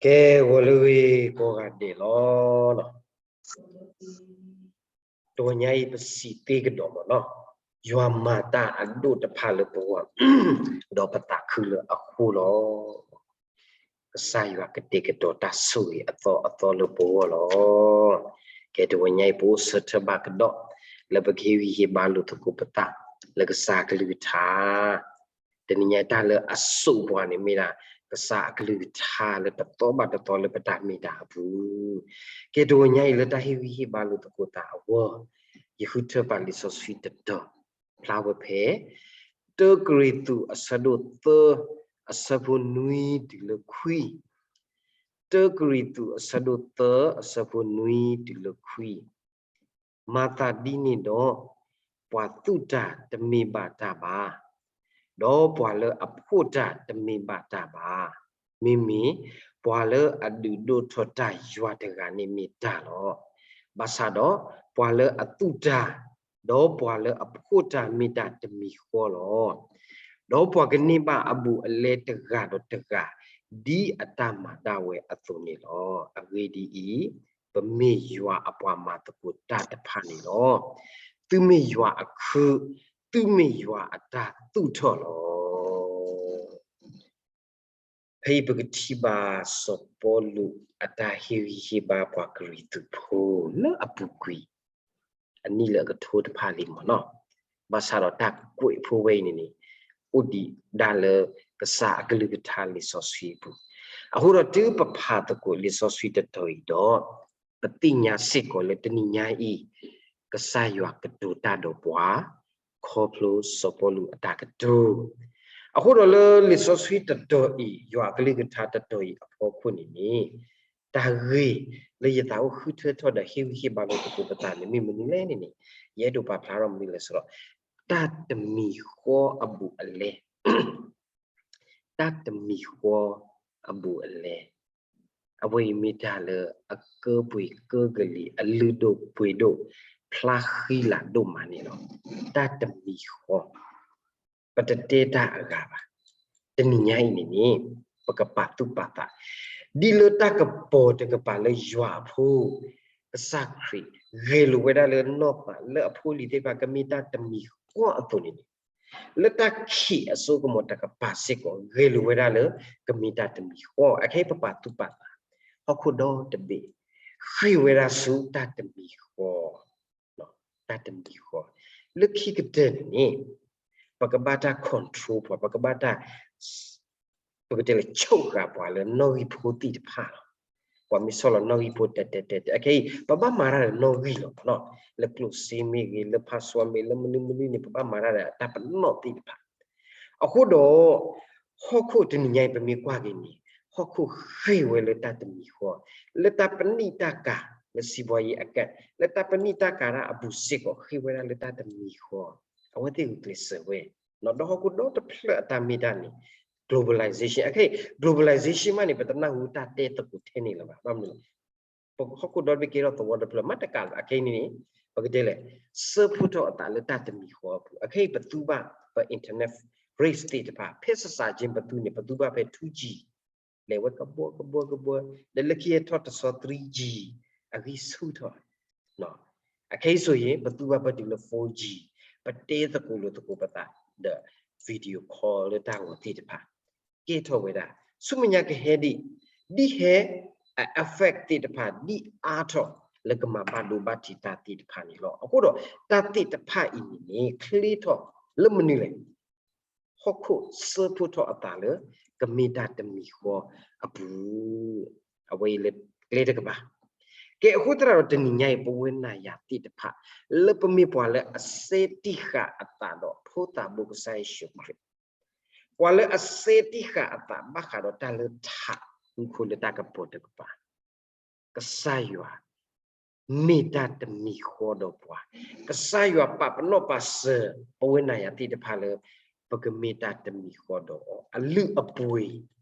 ကဲ ဂီၤလၢအဂ့ၤကိးဂၤဒဲးလီၤ. တဂီၤညါအံၤပစံးသ့ကဒီးမ့ၢ်နီၤ, ယွၤမၤတၢ်အဒိၣ်တဖၣ်လၢပဂီၢ်, ဒီးပသးခုလၢအဃိလီၤ. ကစၢ်ယွၤကတဲာ်ကတီၤတၢ်ဆိၣ်ဂ့ၤအသီအသီလၢပဂီၢ်လီၤ. ကဲ တဂီၤညါအံၤ ပအိၣ်ဆၢထၢၣ်ဘၣ်ကဒီး လၢပကဟ့ၣ်ဂံၢ်ဟ့ၣ်ဘါလိာ်သကိးပသး လၢကစၢ်အကလုၢ်ကထါ တနံၤညါတၢ်လၢအစိာ်ပှၤန့ၣ်မ့ၢ်ဒၣ် ကစၢ်အကလုၢ်ကထါလၢတသီဘၣ်တသီလၢပတၢ်မ့ၢ်တၢ်အပူၤ. ကဲ တဂီၤညါအံၤ လၢတၢ်ဟ့ၣ်ဂံၢ်ဟ့ၣ်ဘါလိာ်သကိးသးအဂီၢ်, ယဃုထၢပာ်လံာ်စီဆှံတတီၤ ဖျါဝဲဖဲ တၢကရံၣ်သူး အဆၢဒိၣ်သၢ အဆၢဖိနွံတုၤလၢခွံ, တၢကရံၣ်သူး အဆၢဒိၣ်သၢ အဆၢဖိနွံတုၤလၢခွံ. မၤသးဒ်န့ၣ်ဒီး, ပှၤသူၣ်တၢ်တမ့ၢ်ဘၣ်တၢ်ဘၣ်, ဒီးပှၤလၢအဖှီၣ်တၢ်တမ့ၢ်ဘၣ်တၢ်ဘၣ်, မ့မ့ၢ်ပှၤလၢအဒုးဒိၣ်ထီၣ်တၢ်ယွၤတဂၤန့ၣ်မ့ၢ်တၢ်လီၤ. ဘၣ်ဆၣ်ဒီးပှၤလၢအသူၣ်တၢ်, ဒီးပှၤလၢအဖှီၣ်တၢ်မ့ၢ်တၢ်တမံၤဃီလီၤ. ဒီးပှၤကန့ၢ်ဘၣ်အဘူးအလဲတဂၤဒီးတဂၤ, ဒ်အတၢ်မၤဒၣ်ဝဲအသိးန့ၣ်လီၤ. အဂ့ၢ်ဒ်အံၤ, ပမ့ၢ်ယွၤအပှၤမၤသကိးတၢ်တဖၣ်န့ၣ်လီၤ. သုမ့ၢ်ယွၤအခုး, သုမ့ၢ်ယွၤအတၢ်သူၣ်ထီၣ်လီၤ. ဖဲအံၤပကထံၣ်ဘၣ်စီၤပီလူးအတၢ်ဟ့ၣ်ဂံၢ်ဟ့ၣ်ဘါပှၤကရံၣ်သူးဖိ လၢအပူၤကွံာ် အနံၣ်လၢအကထိတဖၣ်လံမ့ၢ်နီၤ. ဘၣ်ဆၣ်ဒီးတၢ်ကွဲးဖိဝဲအံၤန့ၣ်န့ၣ် အိၣ်ဒံးဒၣ်လၢကစၢ်အကလုၢ်ကထါလံာ်စီဆှံအပူၤ. အဃိဒီးတုၤပဖးသကိးလံာ်စီဆှံတတီၤအံၤဒီး ပသ့ၣ်ညါစ့ၢ်ကီးလၢတနံၤညါအံၤ ကစၢ်ယွၤကတိၤတၢ်ဒီးပှၤ ခီဖျိစီၤပီလူးအတၢ်ကတိၤ. အဃိဒီးလၢလံာ်စီဆှံတတီၤအံၤ ယွၤအကလုၢ်ကထါတတီၤအံၤအဖီခိၣ်န့ၣ်န့ၣ် တၢ်ဂ့ၢ်လၢယသးအိၣ်ဃုထၢထီၣ်ဒီးဟ့ၣ်ဂံၢ်ဟ့ၣ်ဘါလိာ်သကိးပသးန့ၣ် မ့ၢ်မနုၤလဲၣ်န့ၣ်န့ၣ် ယအဲၣ်ဒိးပာ်ဖျါထီၣ်မနုၤလဲၣ်ဆိုတော့ တၢ်တမံၤဃီအဘူးအလဲ တၢ်တမံၤဃီအဘူးအလဲ အဝဲအံၤမ့ၢ်တၢ်လၢအကၢပှ့ၤကၢကလံၤ အလုၢ်ဒိၣ်ပှ့ၤဒိၣ် ဖျါဃံလၤဒိၣ်မးန့ၣ်လီၤ. တၢ်တမံၤဃီ ပတတဲတၢ်အဂၤဘၣ်. တနံၤညါအံၤန့ၣ်န့ၣ် ပကပာ်သူၣ်ပာ်သး ဒ်လၢတၢ်ကပီၤတကပၤလၢယွၤအဖိ ကစၢ်ခရံာ် ဂဲၤလိာ်ဝဲဒၣ်လၢနီၢ်သးလၢအဖိအလံၤသ့ၣ်တဖၣ်ကမ့ၢ်တၢ်တမံၤဃီအသိးန့ၣ်န့ၣ် လၢတၢ်ခံးအစိကမီၤတကပၤစ့ၢ်ကီး ဂဲၤလိာ်ဝဲဒၣ်လၢကမ့ၢ်တၢ်တမံၤဃီ. အခဲအံၤပပာ်သူၣ်ပာ်သး ဟီၣ်ခိၣ်ဒီတဘ့ၣ် ဃ့ၢ်ဝဲဒၣ်ဆူတၢ်တမံၤဃီ တၢ်တမံၤဃီ လၢခံကတၢၢ်န့ၣ်န့ၣ် ပကဘၣ်တၢ် control ပှၤ ပကဘၣ်တၢ် ပကတဲလၢ ချုပ်ဃာ် ပှၤလၢနီၣ်ဂံၢ်ဖိသ့ၣ်တဖၣ်လီၤ. ပှၤမ့ၢ်ဆီၣ်လီၤနီၣ်ဂံၢ်ဖိတဲတဲတဲတဲ အခဲအံၤ ပဘၣ်မၤတၢ်ဒီးနီၣ်ဂံၢ်လီၤနီၤ. လၢကျိၣ်စ့မ့ၢ်ဂ့ၤ လၢ password မ့ၢ် လၢမနုၤမနုၤန့ၣ် ပဘၣ်မၤတၢ်ဒီးတၢ်ပနီၣ်သ့ၣ်တဖၣ်. အဃိဒီး ဟီၣ်ခိၣ်တနံၤညါအံၤ ပမ့ၢ်ကွၢ်က့ၤန့ၣ် ဟီၣ်ခိၣ်ဃ့ၢ်ဝဲလၢတၢ်တမံၤဃီ, လၢတၢ်ပနံၣ်တၢ်ကၤ လၢစံးဘီယံၤအကဲ လၢတၢ်ပနံၣ်တၢ်ကၤတၢ်အပူၤစ့ၢ်ကီး ဃ့ၢ်ဝဲဒၣ်လၢတၢ်တမံၤဃီ, အဝဲသ့ၣ်ဂုာ်ကျဲးစၢးဝဲ, ဒီးဟီၣ်ခိၣ်ဒီတဖျၢၣ်အတၢ်မ့ၢ်တၢ်န့ၣ် globalization အခဲအံၤ globalization မးန့ၣ် ပတနၢ်ဟူတၢ်တဲသကိးထဲန့ၣ်လၢၤဘၣ်. ဘၣ်မနုၤလဲၣ် ဟီၣ်ခိၣ်ဒီတဘ့ၣ်ကဲထီၣ်သဝီတဖျၢၣ် မ့ၢ်တကးလၢအခဲအံၤန့ၣ်န့ၣ် ပကတဲလဲၣ် ဆၢဖှိၣ်ထီၣ်အသးလၢတၢ်တမံၤဃီအပူၤ, အခဲအံၤပသူဘၣ်ပ internet race သ့ၣ်တဖၣ် ဖဲစစချင်း ပသူန့ၣ် ပသူဘၣ်ဖဲ two G လဲၤဝဲကဘီကဘီကဘီ, ဒီးလၢခံဟဲထီၣ်တဆီ three G အဂံၢ်ဆူၣ်ထီၣ်, အခဲအံၤဆိၣ်ဂ့ၤ ပသူဘၣ်ပတုၤလၢ four G ပတဲသကိးလိာ်သကိးပသး ဒီး video call လၢတၢ်ဂီၤသ့ၣ်တဖၣ် ကဲထီၣ်ဝဲဒၣ် ဆူမဲာ်ညါကဟဲဒ် ဒ်ဟဲအ effect သ့ၣ်တဖၣ် ဒ်အါထီၣ် လၢကမၤဘၣ်ဒိဘၣ်ထံးတၢ်သ့ၣ်တဖၣ်န့ၣ်လီၤ. အဃိဒီး တၢ်သ့ၣ်တဖၣ်အံၤန့ၣ်န့ၣ် ချ့ထီၣ်လၢမနုၤလဲၣ် ဟီၣ်ခိၣ်ဆၢဖှိၣ်ထီၣ်အသးလၢ ကမ့ၢ်တၢ်တမံၤဃီအပူၤ, အဝဲအံၤလၢကျဲတကပၤ. ကဲ အဃိသတးဒီးတနံၤညါအံၤ ပဝဲနၤယၤသ့ၣ်တဖၣ် လၢပမ့ၢ်ပှၤလၢအစဲတံၢ်ဃာ်အသးဒီးဖိသးဘိကစၢ်ယ့ၣ်ၡူးခရံာ်, ပှၤလၢအစဲတံၢ်ဃာ်အသးဘၣ်ဃးဒီးတၢ်လၢထးဃူခိၣ်လၢတၢ်ကပီၤတကပၤ ကစၢ်ယွၤ မ့ၢ်တၢ်တမံၤဃီဒီးပှၤ, ကစၢ်ယွၤပာ်ပနီၣ်ပာ်စၢၤ ပဝဲနၤယၤသ့ၣ်တဖၣ်လၢ ပကမ့ၢ်တၢ်တမံၤဃီဒီးအီၤ, အလုၢ်အပှ့ၤ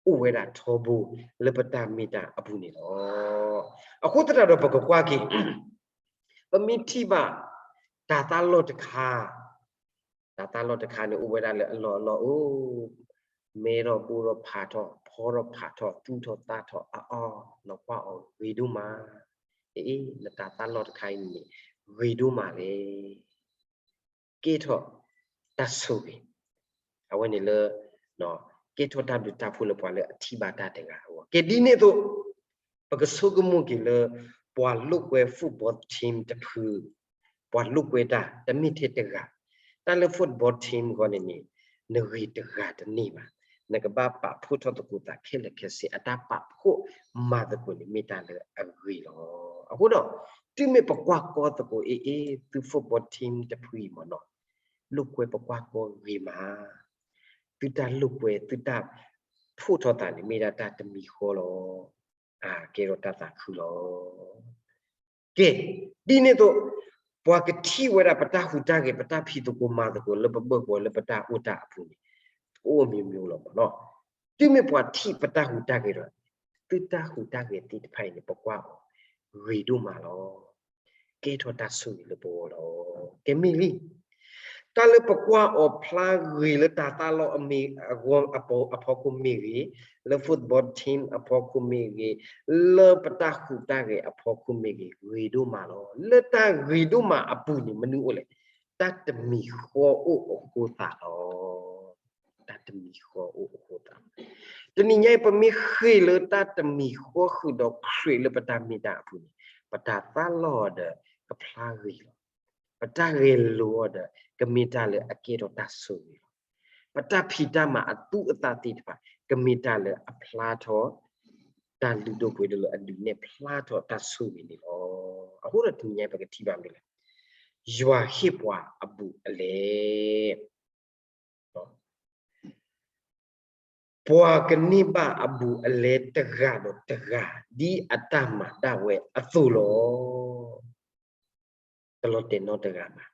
အိၣ်ဝဲဒၣ်ထီဘိ လၢပတၢ်မ့ၢ်တၢ်အပူၤန့ၣ်လီၤ. အဃိသတးဒီးပကကွၢ်က့ၤ ပမ့ၢ်ထံၣ်ဘၣ် တၤသၣ်လီၢ်တခါ တၢ်သၣ်လီၢ်တခါန့ၣ် အိၣ်ဝဲဒၣ်လၢအလီၢ်အလီၢ်ဧၢ, မဲထီၣ်ဘိၣ်ထီၣ်ဖးထီၣ် ဖီထီၣ်ဖးထီၣ် သူၣ်ထီၣ်သၣ်ထီၣ်အါအါ, နကွၢ်အီၤဂ့ၤဒိၣ်မး. အ့ နတၢ်သၣ်လီၢ်တခါအံၤန့ၣ် ဂ့ၤဒိၣ်မးလဲၣ်. ကဲထီၣ်တၢ်ဆိၣ်ဂ့ၤ, အဝဲန့ၣ်လၢ ကဲထီၣ်တၢ်ဘျုးတၢ်ဖှိၣ်လၢပှၤလၢအထံၣ်ဘၣ်တၢ်တဂၤအဂီၢ်. ကဲဒ်န့ၣ်အသိး ပကဆိကမိၣ်က့ၤလၢ ပှၤလိာ်ကွဲ football team တဖု, ပှၤလိာ်ကွဲတၢ် တမ့ၢ်ထဲတဂၤ, တၢ်လၢ football team အဂီၢ်န့ၣ်န့ၣ် နဂ့ၤတဂၤတန့ၢ်ဘၣ်. နကဘၣ်ပာ်ဖှိၣ်ထီၣ်သကိးသးခဲလၢာ်ခဲဆ့, အတၢ်ပာ်ဖှိၣ်မၤသကိးန့ၣ် မ့ၢ်တၢ်လၢအဂ့ၤလီၤ. အဃိဒီး တုၤမ့ၢ်ပကွၢ်ကီသကိး အ့ အ့ သု football team တဖုအံၤမ့ၢ်နီၤ, လိာ်ကွဲပကွၢ်ကီဂ့ၤမး, သုတၢ်လိာ်ကွဲ သုတၢ်ဖှိၣ်ထီၣ်သးန့ၣ် မ့ၢ်ဒၣ်တၢ်တမံၤဃီလီၤ. အကဲထီၣ်တၢ်သးခုလီၤ. ကဲ, ဒ်န့ၣ်အသိး ပှၤကထံၣ်ဝဲဒၣ်ပတၢ်ဟူးတၢ်ဂဲၤ ပတၢ်ဖံးသကိးမၤသကိး လၢပဘၢၣ်ပှၤ လၢပတၢ်အိၣ်တၢ်အပူၤန့ၣ် အိၣ်အမျိုးမျိုးလီၤမ့ၢ်နီၤ. တုၤမ့ၢ်ပှၤထံၣ်ပတၢ်ဟူးတၢ်ဂဲၤဒီး သုတၢ်ဟူးတၢ်ဂဲၤသ့ၣ်တဖၣ်အံၤန့ၣ် ပကွၢ်အီၤ ဂ့ၤဒိၣ်မးလီၤ. ကဲထီၣ်တၢ်ဆိၣ်ဂ့ၤလၢပဂီၢ်လီၤ. ကဲမ့ၢ်လံ တၢ်လၢပကွၢ်အီၤဖျါဂ့ၤလၢတၢ်သၣ်လီၢ်အမ့ၢ်အဂီၢ်အဖီခိၣ်မ့ၢ်ဂ့ၤ, လၢ football team အဖီခိၣ်မ့ၢ်ဂ့ၤ, လၢပတၢ်ဟူးတၢ်ဂဲၤအဖီခိၣ်မ့ၢ်ဂ့ၤ, ဂ့ၤဒိၣ်မးလီၤ. လၢတၢ်ဂ့ၤဒိၣ်မးအပူၤန့ၣ် မနုၤအိၣ်လဲၣ်. တၢ်တမံၤဃီအိၣ်အဃိသးလီၤ. တၢ်တမံၤဃီအိၣ်အဃိသးလီၤ. တနံၤညါအံၤ ပမ့ၢ်ဃ့ၢ်လၢတၢ်တမံၤဃီဃုာ်ဒီးခရံာ်လၢပတၢ်မ့ၢ်တၢ်အပူၤန့ၣ်, ပတၢ်သၣ်လီၢ်ဒီးကဖျါဂ့ၤလီၤ. ပတၢ်ဂဲၤလိာ်အီၤဒီး ကမ့ၢ်တၢ်လၢအကဲထီၣ်တၢ်ဆိၣ်ဂ့ၤလီၤ. ပတၢ်ဖံးတၢ်မၤအသူၣ်အသးသ့ၣ်တဖၣ် ကမ့ၢ်တၢ်လၢအဖျါထီၣ် တၢ်လုၢ်ဒိၣ်ပှ့ၤဒိၣ်လၢအဒုးနဲၣ်ဖျါထီၣ်တၢ်ဆိၣ်ဂ့ၤန့ၣ်လီၤ. အဃိဒီးတနံၤညါအံၤ ပကထံၣ်ဘၣ်မနုၤလဲၣ်. ယွၤဟ့ၣ်ပှၤအဘူးအလဲ ပှၤကန့ၢ်ဘၣ်အဘူးအလဲတဂၤဒီးတဂၤ ဒ်အတၢ်မၤဒၣ်ဝဲအသိးလီၤ. တလီၤတဲာ်နီတဂၤဘၣ်.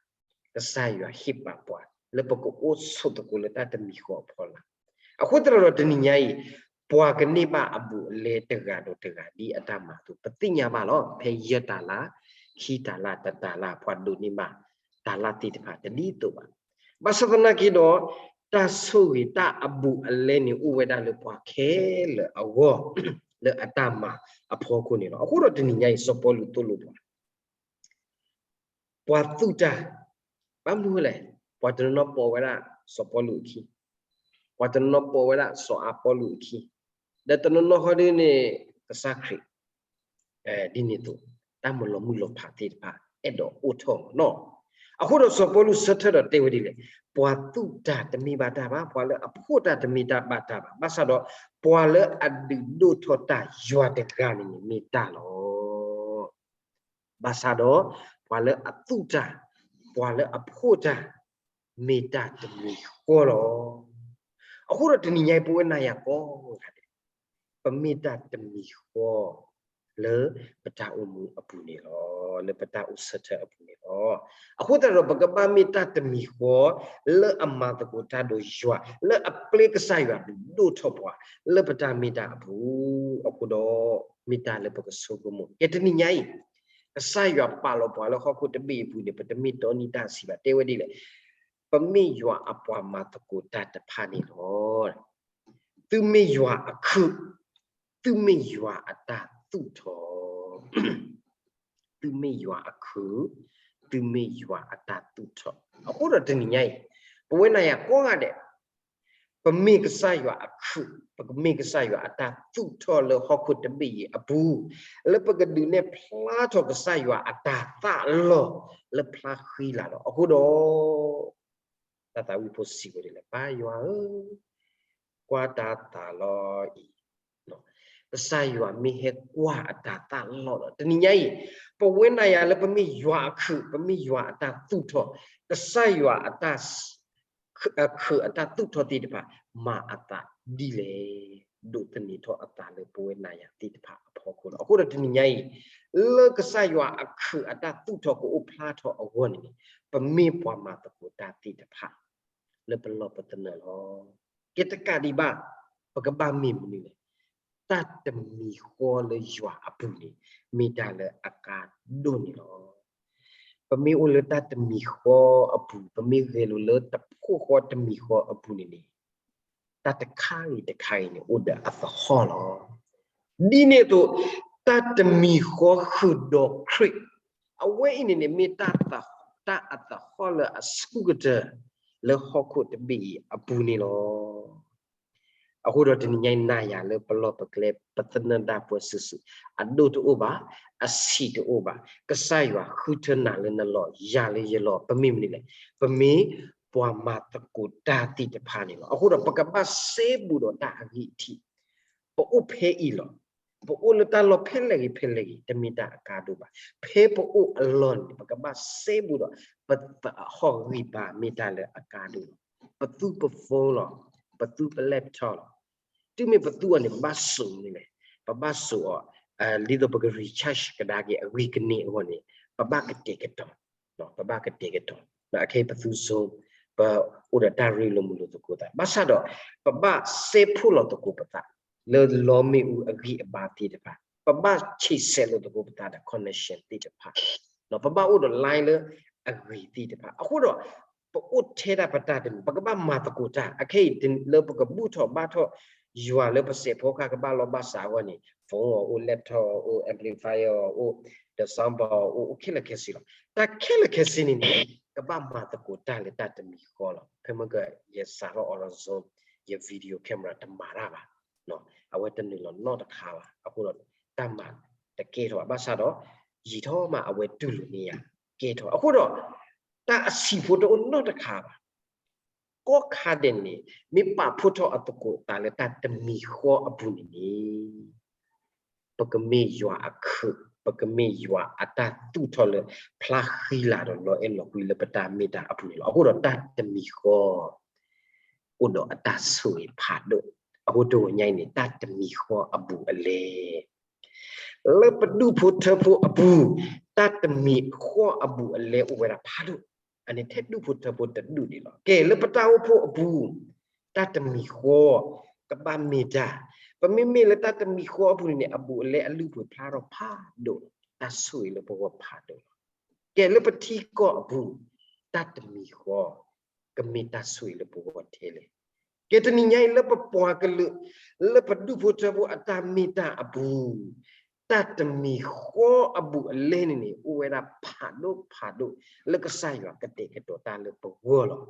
ကစၢ်ယွၤဟ့ၣ်ပာ်ပှၤ လၢပကအိၣ်ဆိးသကိးလၢတၢ်တမံၤဃီအဖီလာ်. အဃိသတးဒီးတနံၤညါအံၤ ပှၤကန့ၢ်ဘၣ်အဘူးအလဲတဂၤဒီးတဂၤ ဒ်အတၢ်မၤအသိး ပသ့ၣ်ညါဘၣ်လီၤ. ဖဲယဲၢ်တၤလၣ်, ခံတၤလၣ်, တတၤလၣ် ပှၤဒိးန့ၢ်ဘၣ်တၤလၣ်သ့ၣ်တဖၣ်တဒ်သိးဘၣ်. ဘၣ်ဆၣ်သနာ်က့ဒီး တၢ်ဆိၣ်ဂ့ၤတၢ်အဘူးအလဲန့ၣ် အိၣ်ဝဲဒၣ်လၢပှၤခဲလၢာ်အဂီၢ် လၢအတၢ်မၤအဖီခိၣ်န့ၣ်လီၤ. အဃိဒီးတနံၤညါအံၤ စီၤပီလူးသိၣ်လိပှၤ ပှၤသူၣ်တၢ်, ဘၣ်မနုၤလဲၣ်, ပှၤတနီၤနီၤပိာ်ဝဲဒၣ်စီၤပီလူးအခံ, ပှၤတနီၤနီၤပိာ်ဝဲဒၣ်စီၤအၤပီလူးအခံ, ဒီးတနီၤနီၤဃီဒ်န့ၣ် ကစၢ်ခရံာ်, ဒ်န့ၣ်အသိး တၢ်မၤလီၤမုၢ်လီၤဖးသ့ၣ်တဖၣ် အဲၣ်ဒိးအိၣ်ထီၣ်မးနီၤ. အဃိဒီးစီၤပီလူးဆၢထၢၣ်ဒီးတဲဝဲဒ်လဲၣ်, ပှၤသူၣ်တၢ်တမ့ၢ်ဘၣ်တၢ်ဘၣ်, ပှၤလၢအဖှီၣ်တၢ်တမ့ၢ်တၢ်ဘၣ်တၢ်ဘၣ်, ဘၣ်ဆၣ်ဒီး ပှၤလၢအဒုးဒိၣ်ထီၣ်တၢ်ယွၤတဂၤန့ၣ်န့ၣ်မ့ၢ်တၢ်လီၤ. ဘၣ်ဆၣ်ဒီး ပှၤလၢအသူၣ်တၢ်, ပှၤလၢအဖှီၣ်တၢ်, မ့ၢ်တၢ်တမံၤဃီလီၤ. အဃိဒီးတနံၤညါအံၤ ပဝဲနၤယၤကိးဂၤဒဲး ပမ့ၢ်တၢ်တမံၤဃီ လၢပတၢ်အိၣ်မူအပူၤန့ၣ်လီၤ, လၢပတၢ်အိၣ်ဆၢထၢၣ်အပူၤန့ၣ်လီၤ. အဃိသတးဒီး ပကဘၣ်မ့ၢ်တၢ်တမံၤဃီ လၢအမၤသကိးတၢ်ဒီးယွၤ, လၢအပျဲကစၢ်ယွၤဒုးဒိၣ်ထီၣ်ပှၤ လၢပတၢ်မ့ၢ်တၢ်အပူၤ, အဃိဒီး မ့ၢ်တၢ်လၢပကဆိကမိၣ်. ကဲတနံၤညါအံၤ ကစၢ်ယွၤပာ်လီၤပှၤလၢဟီၣ်ခိၣ်တဘ့ၣ်အပူၤန့ၣ် ပတမ့ၢ်တီနံၤတၢ်ဆံးဘၣ်, တဲဝဲဒ်လဲၣ်, ပမ့ၢ်ယွၤအပှၤမၤသကိးတၢ်တဖၣ်န့ၣ်လီၤ. သုမ့ၢ်ယွၤအခုး, သုမ့ၢ်ယွၤအတၢ်သူၣ်ထီၣ်, သုမ့ၢ်ယွၤအခုး, သုမ့ၢ်ယွၤအတၢ်သူၣ်ထီၣ်. အဃိဒီးတနံၤညါအံၤ ပဝဲနၤယၤကိးဂၤဒဲး ပမ့ၢ်ကစၢ်ယွၤအခုး, ပကမ့ၢ်ကစၢ်ယွၤအတၢ်သူၣ်ထီၣ်လၢဟီၣ်ခိၣ်တဘ့ၣ်အံၤအပူၤ, လၢပကဒုးနဲၣ်ဖျါထီၣ်ကစၢ်ယွၤအတၢ်သၣ်လီၢ် လၢဖျါဃံလၤလီၤ. အဃိဒီး တၢ်သးဝံၣ်ဖိစံးဝဲဒ်လဲၣ်, ပၢ်ယွၤဧၢ, ကွၢ်တၢ်သးလီၢ်အံၤ, ကစၢ်ယွၤမ့ၢ်ဟဲကွၢ်အတၢ်သၣ်လီၢ်ဒီး တနံၤညါအံၤ ပဝဲနၤယၤလၢပမ့ၢ်ယွၤအခုး, ပမ့ၢ်ယွၤအတၢ်သူၣ်ထီၣ်, ကစၢ်ယွၤအတၢ် အခုးအတၢ်သူၣ်ထီၣ်သ့ၣ်တဖၣ် မၤအသးဒ်လဲၣ်, ဒိးသန့ၤထီၣ်အသးလၢပဝဲနၤယၤသ့ၣ်တဖၣ်အဖီခိၣ်လီၤ. အဃိဒီးတနံၤညါအံၤ လၢကစၢ်ယွၤအခုးအတၢ်သူၣ်ထီၣ်ကအိၣ်ဖျါထီၣ်အဂီၢ်န့ၣ်န့ၣ် ပမ့ၢ်ပှၤမၤသကိးတၢ်သ့ၣ်တဖၣ် လၢပလီၢ်ပသနၢၣ်လီၤ. ကဲတကးဒံးဘၣ် ပကဘၣ်မ့ၢ်မနုၤလဲၣ်, တၢ်တမံၤဃီလၢယွၤအပူၤန့ၣ် မ့ၢ်တၢ်လၢအကါဒိၣ်န့ၣ်လီၤ. ပမ့ၢ်အိၣ်လၢတၢ်တမံၤဃီအပူၤ, ပမ့ၢ်ဂဲၤလိာ်လၢတဖိဃီတမံၤဃီအပူၤန့ၣ်န့ၣ်, တၢ်တခါဂ့ၤတခါဂ့ၤန့ၣ် အိၣ်ဒီးအသဟီၣ်လီၤ. ဒ်န့ၣ်အသိး, တၢ်တမံၤဃီဃုာ်ဒီးခရံာ်, အဝဲအံၤန့ၣ်န့ၣ် မ့ၢ်တၢ်အသဟီၣ်လၢအဆူၣ်ကတၢၢ် လၢဟီၣ်ခိၣ်တဘ့ၣ်အံၤအပူၤန့ၣ်လီၤ. အဃိဒီးတနံၤညါအံၤ နၤယၤလၢပလီၢ်ပကျဲ ပသနၢၣ်ဒၣ်ပှၤစုာ်စုာ်, အဒိၣ်တအိၣ်ဘၣ်, အဆံးတအိၣ်ဘၣ်, ကစၢ်ယွၤဃုထၢနၤလၢနလီၢ်, ယၤလၢယလီၢ်, ပမ့ၢ်မနုၤလဲၣ်, ပမ့ၢ်ပှၤမၤသကိးတၢ်သ့ၣ်တဖၣ်န့ၣ်လီၤ. အဃိဒီးပကဘၣ်စဲဘူးဒီးတၢ်အဂံၢ်အထံး, ပအိၣ်ဖဲအံၤလီၤ. ပအိၣ်လၢတၢ်လီၢ်ဖဲလဲၣ်ဂ့ၤဖဲလဲၣ်ဂ့ၤ တမ့ၢ်တၢ်အကါဒိၣ်ဘၣ်. ဖဲပအိၣ်အလီၢ်န့ၣ် ပကဘၣ်စဲဘူးဒီး ပသဟီၣ်ဂံၢ်ဘါ မ့ၢ်တၢ်လၢအကါဒိၣ်လီၤ. ပသူ ပ phone လီၤ, ပသူ ပ laptop လီၤ. တုၤမ့ၢ်ပသူအီၤန့ၣ် ပဘၣ်စိာ်န့ၣ်လဲၣ်, ပဘၣ်စိာ်အီၤ, ဒ်သိးပက recharge ကဒါက့ၤအဂ့ၤကန့ၢ်အဂီၢ်န့ၣ်, ပဘၣ်ကတဲာ်ကတီၤ, ပဘၣ်ကတဲာ်ကတီၤ. အခဲအံၤပသူ Zoom, ပအိၣ်ဒီးတၢ်ရ့လိာ်မုာ်လိာ်သကိးသး, ဘၣ်ဆၣ်ဒီး ပဘၣ်စဲဖှိၣ်လီၤသကိးပသး လၢလီမ့ၣ်အူအဂံၢ်အဘါသ့ၣ်တဖၣ်, ပဘၣ်ဆံးစဲးလိာ်သကိးပသးဒီး connection သ့ၣ်တဖၣ်, ပဘၣ်အိၣ်ဒီး line လၢအဂ့ၤသ့ၣ်တဖၣ်. အဃိဒီး ပအိၣ်ထဲဒၣ်ပတၢ်တမံၤ, ပကဘၣ်မၤသကိးတၢ်. အခဲအံၤလၢပကဘူၣ်ထီၣ်ဘါထီၣ် ယွၤလၢပစဲးဖီကဟၣ်ကဘၣ်လီၤဘၣ်စးအဂီၢ်န့ၣ် phone အီၤအိၣ်, laptop အီၤအိၣ်, amplifier အီၤအိၣ်, ဒီး sound bar အီၤအိၣ်, အိၣ်ခဲလၢာ်ခဲဆ့လီၤ. တၢ်ခဲလၢာ်ခဲဆ့န့ၣ်န့ၣ် ကဘၣ်မၤသကိးတၢ်လၢတၢ်တမံၤဃီလီၤ. ဖဲမ့ၢ်က ယစးထီၣ်အီၤလီၤ Zoom, ယ video camera တမၤတၢ်ဘၣ်, အဝဲတနုာ်လီၤနီတခါဘၣ်. အဃိဒီးတၢ်မၤတကဲထီၣ်ဘၣ်. ဘၣ်ဆၣ်ဒီး ယံာ်ထီၣ်မးအဝဲတူၢ်လိာ်န့ၢ်ယၤကဲထီၣ်. အဃိဒီး တၢ်အဆံးဖိတအိၣ်နီတခါဘၣ်. ကိးခါဒဲးန့ၣ် မ့ၢ်ပာ်ဖှိၣ်ထီၣ်အသကိးသးလၢတၢ်တမံၤဃီအပူၤန့ၣ်န့ၣ် ပကမ့ၢ်ယွၤအခုး, ပကမ့ၢ်ယွၤအတၢ်သူၣ်ထီၣ်လၢ ဖျါဃံလၤဒီးလီၤအဲၣ်လီၤကွံလၢပတၢ်မ့ၢ်တၢ်အပူၤန့ၣ်လီၤ. အဃိဒီးတၢ်တမံၤဃီ အိၣ်ဒီးအတၢ်ဆိၣ်ဂ့ၤဖးဒိၣ်. အဃိတဂီၤညါအံၤန့ၣ် တၢ်တမံၤဃီအဘူးအလဲ လၢပဒူၣ်ဖိထၢဖိအပူၤ, တၢ်တမံၤဃီအဘူးအလဲအိၣ်ဝဲဒၣ်ဖးဒိၣ်. အန့ၣ်ထဲဒူၣ်ဖိထၢဖိတဒူၣ်ဒံးလီၤ. ကဲ လၢပတၢ်အိၣ်ဖှိၣ်အပူၤ, တၢ်တမံၤဃီ ကဘၣ်မ့ၢ်တၢ်, ပမ့မ့ၢ်လၢတၢ်တမံၤဃီအပူၤန့ၣ်န့ၣ် အဘူးအလဲအလုၢ်အပှ့ၤဖျါထီၣ်ဖးဒိၣ်လီၤ. တၢ်ဆိၣ်ဂ့ၤလၢပဂီၢ်ဖးဒိၣ်လီၤ. ကဲ လၢပထံကီၢ်အပူၤ, တၢ်တမံၤဃီ ကမ့ၢ်တၢ်ဆိၣ်ဂ့ၤလၢပဂီၢ်ထဲလဲၣ်. ကဲ တနံၤညါအံၤ လၢပပှၤကလုာ်, လၢပဒူၣ်ဖိထၢဖိအတၢ်မ့ၢ်တၢ်အပူၤ, တၢ်တမံၤဃီအဘူးအလဲန့ၣ်န့ၣ် အိၣ်ဝဲဒၣ်ဖးဒိၣ်ဖးဒိၣ် လၢကစၢ်ယွၤကတဲာ်ကတီၤတၢ်လၢပဂီၢ်လီၤ.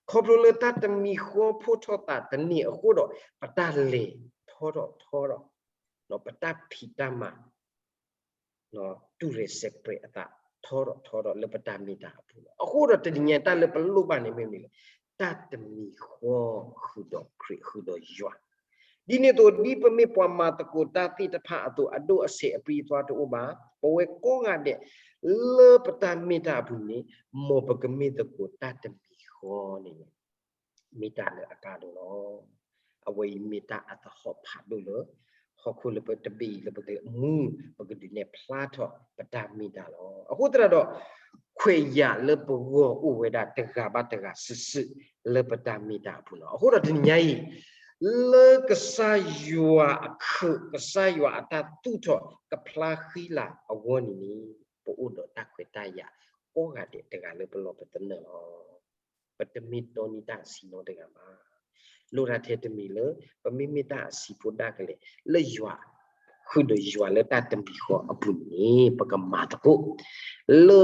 ခီဖျိလၢတၢ်တမံၤဃီဖိထီၣ်သးတန့ၢ်အဃိဒီး ပတၢ်လဲၤထီထီၣ်ထီထီၣ်, ပတၢ်ဖံးတၢ်မၤ တူၢ်ရဲၣ်စဲးပြဲးအသး ထီထီၣ်ထီထီၣ်လၢပတၢ်မ့ၢ်တၢ်အပူၤလီၤ. အဃိဒီးတနံၤညါတၢ်လၢပလိၣ်ဘၣ်န့ၣ်မ့ၢ်မနုၤလဲၣ်, တၢ်တမံၤဃီဃုာ်ဒီးခရံာ်ဃုာ်ဒီးယွၤ. ဒ်န့ၣ်အသိး ဒ်ပမ့ၢ်ပှၤမၤသကိးတၢ်သ့ၣ်တဖၣ်အသိး အဒိၣ်အဆံးအပြံအသွါတအိၣ်ဘၣ်, ပဝဲကိးဂၤဒဲး လၢပတၢ်မ့ၢ်တၢ်အပူၤန့ၣ် မ်ပကမ့ၢ်သကိးတၢ်တမံၤဃီန့ၣ် မ့ၢ်တၢ်လၢအကါဒိၣ်လီၤ. အဝဲအံၤမ့ၢ်တၢ်အသဟီၣ်ဖးဒိၣ်လၢ ဟီၣ်ခိၣ်လၢပတဘ့ၣ်အံၤလၢပကမူ ပကဒုးနဲၣ်ဖျါထီၣ်ပတၢ်မ့ၢ်တၢ်လီၤ. အဃိသတးဒီး ခွဲးယာ်လၢပဂီၢ်အိၣ်ဝဲဒၣ်တဂၤဘၣ်တဂၤစုာ်စုာ် လၢပတၢ်မ့ၢ်တၢ်အပူၤလီၤ. အဃိဒီးတနံၤညါအံၤ လၢကစၢ်ယွၤအခုး ကစၢ်ယွၤအတၢ်သူၣ်ထီၣ်ကဖျါဃံလၤအဂီၢ်န့ၣ်န့ၣ် ပအိၣ်ဒီးတၢ်ခွဲးတၢ်ယာ်ကိးဂၤဒဲးတဂၤလၢပလီၢ်ပသနၢၣ်လီၤ. ပတမ့ၢ်တီန့ၢ်တၢ်အဆံးနီတဂၤဘၣ်. လိၣ်တၢ်ထဲတမံၤလၢ ပမ့မ့ၢ်တၢ်အဆံးဖိဒၣ်ကလဲာ် လၢယွၤ ဃုာ်ဒီးယွၤလၢတၢ်တမံၤဃီအပူၤန့ၣ် ပကမၤသကိး လၢ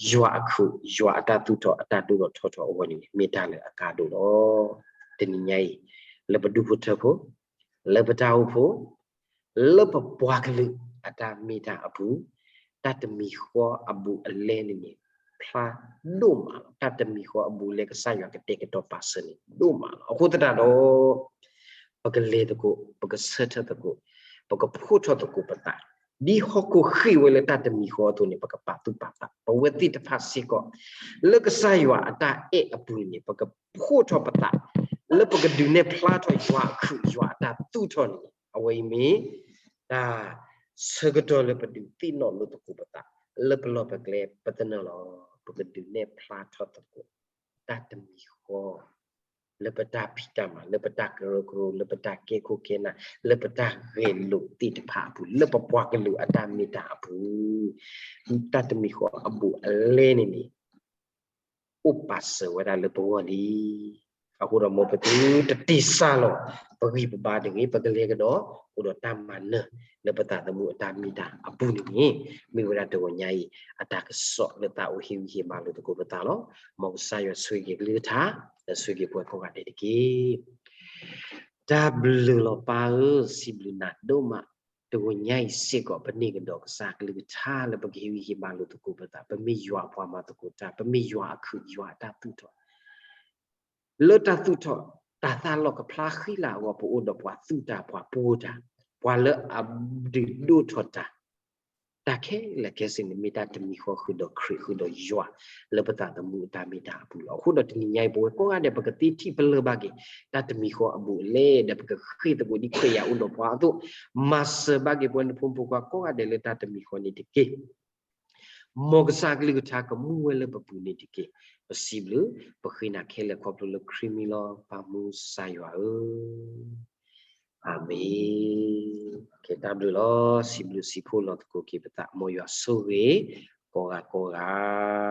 ယွၤအခုး ယွၤအတၢ်သူၣ်ထီၣ်အတၢ်ဒိၣ်ထီၣ်ထီထီၣ်အဂီၢ်န့ၣ် မ့ၢ်တၢ်လၢအကါဒိၣ်လီၤ. တနံၤညါအံၤ လၢပဒူၣ်ဖိထၢဖိ လၢပတၢ်အိၣ်ဖှိၣ် လၢပပှၤကလုာ်အတၢ်မ့ၢ်တၢ်အပူၤ တၢ်တမံၤဃီအဘူးအလဲန့ၣ်န့ၣ် ဖျါဒိၣ်မးလီၤ. တၢ်တမံၤဃီအဘူးအလဲကစၢ်ယွၤကတဲာ်ကတီၤပာ်စၢၤန့ၣ် ဒိၣ်မးလီၤ. အဃိသတးဒီး ပကလဲၤသကိး ပကဆၢထၢၣ်သကိး ပကဖှိၣ်ထီၣ်သကိးပသး ဒ်ဟီၣ်ခိၣ်ဃ့ၢ်ဝဲလၢတၢ်တမံၤဃီအသိးန့ၣ် ပကပာ်သူၣ်ပာ်သး ပဝဲသ့ၣ်တဖၣ်စ့ၢ်ကီး လၢကစၢ်ယွၤအတၢ်အဲၣ်အပူၤန့ၣ် ပကဖှိၣ်ထီၣ်ပသး လၢပကဒုးနဲၣ်ဖျါထီၣ်ယွၤအခုး ယွၤအတၢ်သူၣ်ထီၣ်န့ၣ် အဝဲအံၤမ့ၢ် တၢ်ဆၢကတီၢ်လၢပဒုးသ့ၣ်နီၣ်လိာ်သကိးပသး လၢပလီၢ်ပကျဲပသနၢၣ်လီၤ. ပကဒုးနဲၣ်ဖျါထီၣ်သကိး တၢ်တမံၤဃီ လၢပတၢ်ဖံးတၢ်မၤ, လၢပတၢ်ကရၢကရိ, လၢပတၢ်ကဲခိၣ်ကဲနၢ်, လၢပတၢ်ဂဲၤလိာ်သ့ၣ်တဖၣ်အပူၤ, လၢပပှၤကလုာ်အတၢ်မ့ၢ်တၢ်အပူၤ, တၢ်တမံၤဃီအဘူးအလဲန့ၣ်န့ၣ် အိၣ်ပာ်စၢၤဝဲဒၣ်လၢပဂီၢ်လံ. အဃိဒီးမ်ပသုတတ့ၢ်ဆါလီၤ, ပဂံၢ်ပဘါတဂ့ၤ, ပကလဲၤကဒီး အိၣ်ဒီးတၢ်မၤနၢၤ လၢပသးသမူအတၢ်မ့ၢ်တၢ်အပူၤန့ၣ်န့ၣ် မ့ၢ်ဝဲဒၣ်တဂီၤညါအံၤ အတၢ်ကစီၣ်လၢသးအိၣ်ဟ့ၣ်ဂံၢ်ဟ့ၣ်ဘါလိာ်သကိးပသးလီၤ. မ်ကစၢ်ယွၤဆိၣ်ဂ့ၤက့ၤကလုၢ်ကထါ, ဒီးဆိၣ်ဂ့ၤပှၤကိးဂၤဒဲးတက့ၢ်. တၢ်ဘျုးလီၤပၢ်ဧၢ, စံးဘျုးနၤဒိၣ်မး, တဂီၤညါအံၤစ့ၢ်ကီး ပန့ၢ်ကဒီးကစၢ်ကလုၢ်ကထါလၢပကဟ့ၣ်ဂံၢ်ဟ့ၣ်ဘါလိာ်သကိးပသး, ပမ့ၢ်ယွၤအပှၤမၤသကိးတၢ်, ပမ့ၢ်ယွၤအခုးယွၤအတၢ်သူၣ်ထီၣ် လၢတၢ်သူၣ်ထီၣ်တၢ်သၣ်လီၢ်ကဖျါဃံလၤအဂီၢ် ပအိၣ်ဒီးပှၤသူၣ်တၢ်ပှၤပှိၤတၢ်, ပှၤလၢအဒုးဒိၣ်ထီၣ်တၢ်, တၢ်ခဲလၢာ်ခဲဆ့န့ၣ် မ့ၢ်တၢ်တမံၤဃီဃုာ်ဒီးခရံာ်ဃုာ်ဒီးယွၤ လၢပသးသမူအတၢ်မ့ၢ်တၢ်အပူၤလီၤ. အဃိဒီးတနံၤညါအံၤ ပဝဲကိးဂၤဒဲး ပကသ့ထံၣ်ပလၢၢ်ဘၣ်က့ၤ တၢ်တမံၤဃီအဘူးအလဲ ဒီးပကဃ့ၢ်သကိးဒ်ခရံာ်အံၤအိၣ်ဒီးပှၤအသိး, မၤစၢၤဘၣ်က့ၤပဝဲနဖိမုၣ်ဖိခွါကိးဂၤဒဲးလၢတၢ်တမံၤဃီန့ၣ်တက့ၢ်. မ်ကစၢ်ကလုၢ်ကထါကမူဝဲလၢပပူၤန့ၣ်တက့ၢ်. ပစံးဘျုး, ပဃ့နၤခဲလၢာ်ခီဖျိလၢခရံာ်မံၤလီၤ ပၢ်မူကစၢ်ယွၤဧၢ, အၤမ့ၣ်. ကဲတၢ်ဘျုးလီၤ. စံးဘျုးစံးဖှိၣ်လီၤသကိးက့ၤပသး, မ်ယွၤဆိၣ်ဂ့ၤကိးဂၤကိးဂၤ